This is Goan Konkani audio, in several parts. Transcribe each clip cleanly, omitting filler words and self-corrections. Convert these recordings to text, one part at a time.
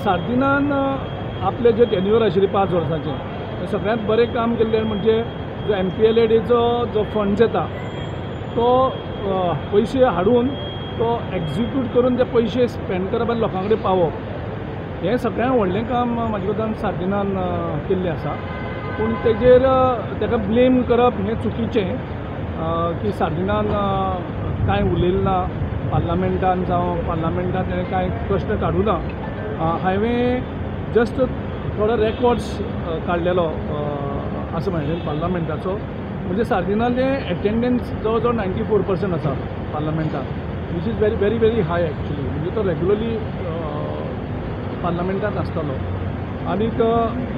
सार्दिनान आपले जे टेन्युअर आशिल्ली 5 वर्सांचें सगळ्यांत बरें काम केल्लें म्हणजे जो MPLADचो जो फंड्स येता तो पयशे हाडून तो एक्जिक्यूट करून ते पयशे स्पेंड करप आनी लोकां कडेन पावोवप हें सगळ्यांत व्हडलें काम म्हाजे कोतान सार्दिनान केल्लें आसा. पूण तेजेर ताका ब्लेम करप हें चुकीचें की सार्दिनान कांय उलयलें ना पार्लमेंटान जावं पार्लमेंटान तेणें कांय प्रश्न काडूं ना. हांवें जस्ट थोडो रेकॉर्ड्स काडलेलो आसा म्हणलें पार्लमेंटाचो, म्हणजे सार्दिनाचें एटेंडन्स जवळ जवळ 94% आसा पार्लमेंटाक, which is very very very high actually. म्हणजे तो रेगुलरली पार्लमेंटात आसतालो. आनीक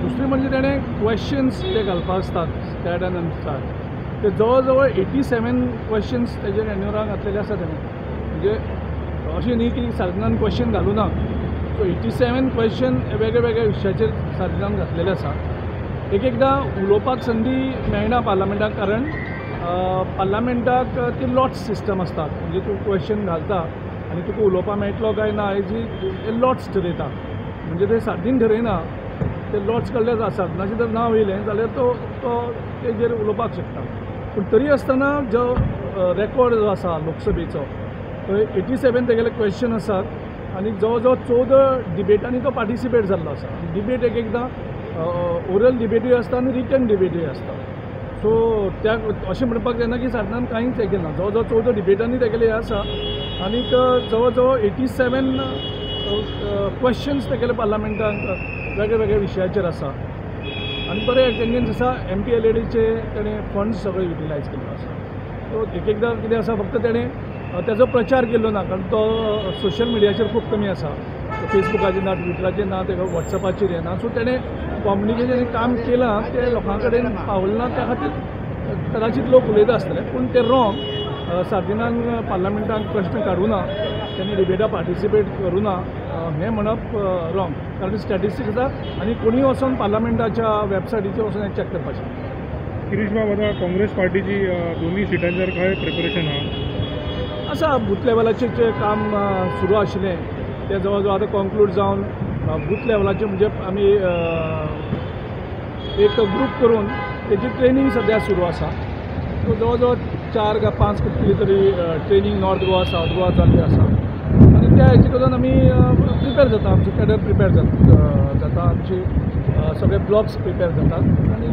दुसरें म्हणजे तेणें क्वेश्चन्स जे घालपा आसतात स्टॅट आनी अनस्टार्ट ते जवळ जवळ 87 क्वेश्चन्स तेजे टेन्युअराक घातलेले आसा तेणें. म्हणजे अशें न्ही की सार्दिनान क्वेश्चन घालूं ना, सो 87 क्वेश्चन वेगळे वेगळे विशयाचेर सार्दिनान घातलेले आसा. एक एकदां उलोवपाक संदी मेळना पार्लमेंटाक, कारण पार्लमेंटाक ती लॉट्स सिस्टम आसता, म्हणजे तूं क्वेश्चन घालता आनी तुका उलोवपाक मेळटलो काय ना हेजी लॉट्स ठरयता, म्हणजे ते सार्दीन ठरयना, ते लॉट्स कडलेच आसा. सार्दिनाचें जर नांव येयलें जाल्यार तो तो तेजेर उलोवपाक शकता. पूण तरी आसतना जो रेकॉर्ड जो आसा लोकसभेचो थंय 87 तेगेले क्वेश्चन आसात आनी जवळ जवळ 14 डिबेटांनी तो पार्टिसिपेट जाल्लो आसा. डिबेट एक एकदां ओरल डिबेटूय आसता आनी रिटन डिबेटूय आसता. सो त्या अशें म्हणपाक जायना की सार्दिनान कांयच हें केलें ना, जवळ जवळ 14 डिबेटांनी तेगेले हें आसा आनीक जवळ जवळ 87 क्वेश्चन्स तेगेले पार्लमेंटाक वेगळे वेगळे विशयाचेर आसा आनी बरें एटेंडन्स आसा. MPLADचे तेणें फंड्स सगळे युटिलायज केल्लो आसा. सो एक एकदां कितें आसा फक्त तेणें तेजो प्रचार केल्लो ना, कारण तो सोशल मिडियाचेर खूब कमी आसा, फेसबुकाचेर ना, ट्विटराचेर ना, तेका वॉट्सएपाचेर येना. सो तेणें कॉम्युनिकेशन काम केलां तें लोकां कडेन पावलें ना, त्या खातीर कदाचीत लोक उलयता आसतले, पूण तें रॉंग. सार्दिनान पार्लमेंटान प्रश्न काडूं ना, तेणी डिबेटा पार्टिसिपेट करूं ना हें म्हणप रॉंग, कारण स्टॅटिस्टिक्स आसा आनी कोणीय वचोन पार्लमेंटाच्या वेबसायटीचेर वचोन हें चॅक करपाक शकता. गिरीश बाब, आतां काँग्रेस पार्टीची दोनूय सिटांचेर काय प्रिपरेशन आहा? आसा, बूथ लेवलाचेर जें काम सुरू आशिल्लें तें जवळ जवळ आतां कॉन्क्लूड जावन बूथ लेवलाचेर म्हणजे आमी एक ग्रूप करून तेजी ट्रेनींग सद्या सुरू आसा. सो जवळ जवळ 4 काय 5 कितली तरी training north Goa south Goa जाल्ली आसा आनी त्या हेजे कडल्यान आमी प्रिपेर जाता, आमचे कॅडर प्रिपेर जाता, आमची सगळे ब्लॉक्स प्रिपेर जातात आनी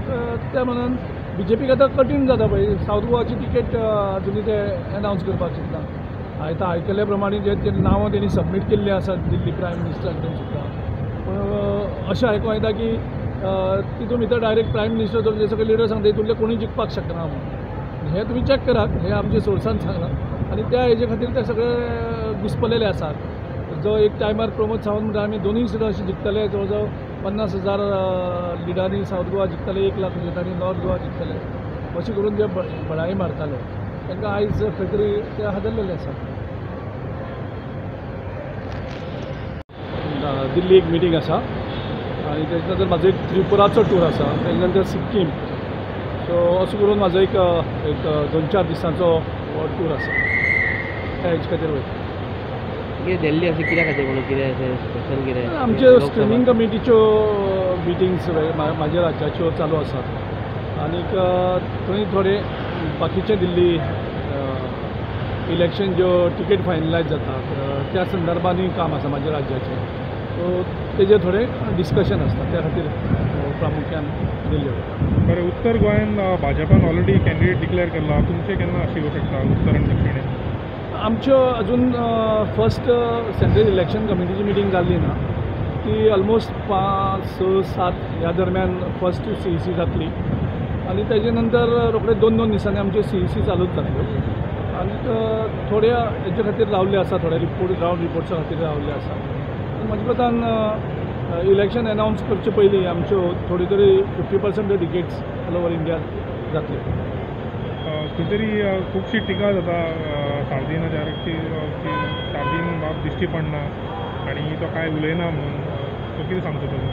त्या मनान बीजेपीक आतां कठीण जाता पळय. सावथ गोवाची तिकेट अजुनूय ते एनावन्स करपाक शकता. आतां आयकल्ल्या प्रमाणे जे ते नांवां तेणी सबमीट केल्लीं आसात दिल्ली प्रायम मिनिस्टरा कडेन सुद्दां, पूण अशें आयकूंक येता की तितून भितर डायरेक्ट प्रायम मिनिस्टर धरून जे सगळे लिडर सांगता हितूंतले कोणूय जिखपाक शकना म्हणून. हें तुमी चॅक करात, हें आमच्या सोर्सान सांगलां आनी त्या हेजे खातीर ते सगळे घुस्पलेले आसात. जो एक टायमार प्रमोद सावंत म्हणटा आमी दोनूय सुद्दां अशें जिखतले, जवळ जवळ 50,000 लिडांनी सावथ गोवा जिखतले, 1 लाख लिडांनी नॉर्थ गोवा जिखतले अशें करून जे बडाई मारताले तांकां आयज खंय तरी ते हादरलेले आसात. दिल्ली एक मिटींग आसा आनी तेजे नंतर म्हाजो एक त्रिपुराचो टूर आसा, तेजे नंतर सिक्कीम. सो असो करून म्हाजो एक एक 2-4 दिसांचो हो टूर आसा, त्या हेजे खातीर वयता. कितें दिल्ली अशें कित्या खातीर म्हणून कितें अशें स्पेशल कितें? आमच्यो स्क्रिनींग कमिटीच्यो मिटिंग्स म्हाज्या राज्याच्यो चालू आसात आनीक थंय थोडे बाकीचे दिल्ली इलेक्शन ज्यो टिकेट फायनलायज जाता त्या संदर्भानूय काम आसा म्हाज्या राज्याचें. सो तेजेर थोडें डिस्कशन आसता, त्या खातीर प्रामुख्यान दिल्ली वयता. बरें, उत्तर गोंयान भाजपान ऑलरेडी कॅन्डिडेट डिक्लेअर केला, तुमचें केन्ना अशें येवं शकता उत्तर आनी दक्षिणेन? आमच्यो अजून फर्स्ट सेंट्रल इलेक्शन कमिटीची मिटींग जाल्ली ना, ती ऑलमोस्ट 5, 6, 7 ह्या दरम्यान फर्स्ट CEC जातली आनी तेजे नंतर रोखडे 2-2 दिसांनी आमच्यो CEC चालूच जातल्यो आनी थोड्या हेजे खातीर रावल्ले आसा, थोडे रिपोर्ट ग्रावंड रिपोर्ट्सा खातीर रावल्ले आसा. म्हज्या मतान इलेक्शन एनावन्स करचे पयलीं आमच्यो थोड्यो तरी 50% टिकेट्स ऑल ओवर इंडिया जातल्यो. खंय तरी खुबशी टिका जाता सार्दिनाचेर की सार्दीन बाब दिश्टी पडना आनी तो कांय उलयना म्हणून, सो कितें सांगता तुमी?